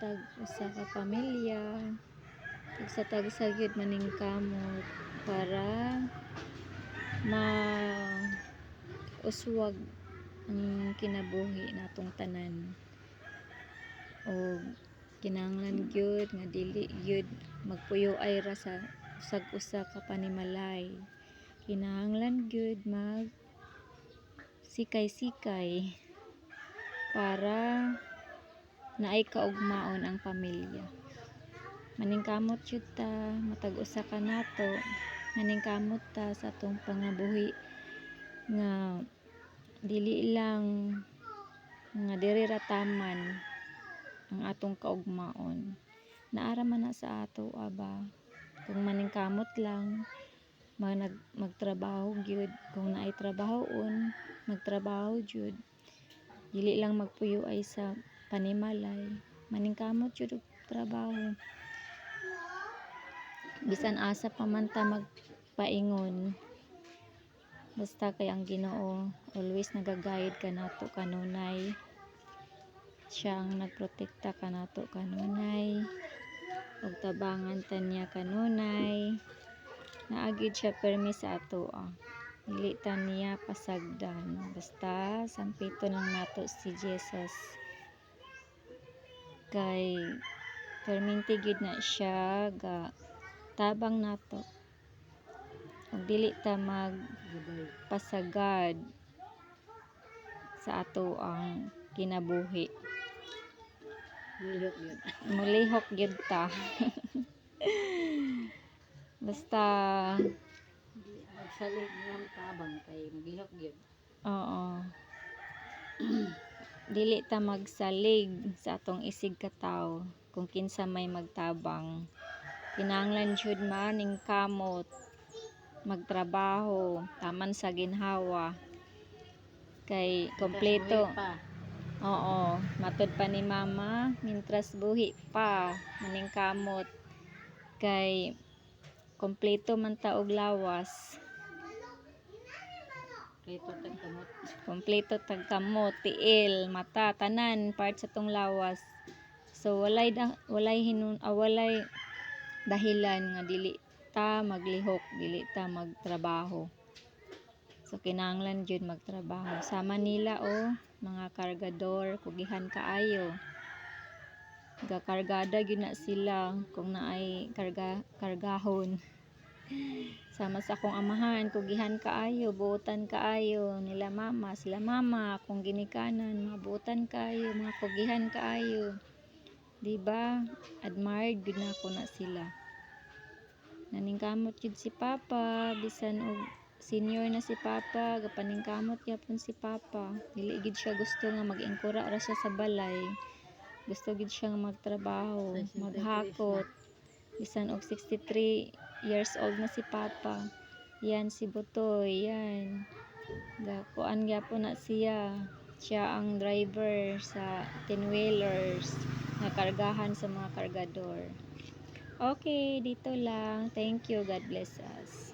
tag usa ka pamilya, tagsa-tagsa gyud maningkamot para ma uswag ang kinabuhi natong tanan ug kinahanglan gyud nga dili gyud magpuyo-ay ra sa usag usa ka panimalay. Kinahanglan gyud mag sikay-sikay para naay kaugmaon ang pamilya. Maningkamot jud ta matag usa kanato, maningkamot ta sa atong pangabuhi nga dili lang nga diri ra taman ang atong kaugmaon. Naa ra man na sa atoa ba kung maningkamot lang, magtrabaho gyud, kung naay trabahoon magtrabaho jud, dili lang magpuyo-ay sa panimalay, maningkamot jud og trabaho bisan asa pa man ta magpaingon, basta kay ang Ginoo always naga-guide kanato kanunay. Siya ang nagprotekta kanato kanunay ug tabangan ta niya kanunay. Naa gyud siya permi sa atoa, dili ta niya pasagdan basta sampiton lang nato si Jesus kay perminti gyud na siya ga tabang nato ug dili ta Gabay. magpasagad sa atoang kinabuhi. Mulihok yun. Mulihok gyud ta basta. Magsalig ng tabang kay maglihok yun. Oo, dili ta magsalig sa atong isig katawo kung kinsa may magtabang. Kinahanglan jud maningkamot, magtrabaho taman sa ginhawa kay Mientras kompleto. buhi pa. Oo, matod pa ni Mama, mintras buhi pa maningkamot kay kompleto man ta og lawas. Kompleto tag kamot. Kompleto tag kamot, tiil, mata, tanan part sa tong lawas. So walay hinun ah, walay dahilan nga dili ta maglihok, dili ta magtrabaho. So kinahanglan jud magtrabaho. Sama nila oh, mga kargador, kugihan kaayo. Gakargada gyud na sila kung naay karga kargahon. Sama sa akong amahan, kugihan kaayo, buotan kaayo nila mama, sila mama, akong ginikanan, mga buotan kaayo, mga kugihan kaayo. Di ba? Admired gyud nako na sila. Naningkamot gyud si Papa bisan og senior na si Papa, gapaningkamot gyapon si Papa. Dili gyud siya gusto nga mag-ingkura ra siya sa balay. Gusto gyud siya nga magtrabaho, 63 na. maghakot. Bisan og 63 years old na si Papa. Yan si Butoy, yan. Gakuan gyapon na siya. Siya ang driver sa 10 wheelers nga kargahan sa mga kargador. Okay, dito lang. Thank you. God bless us.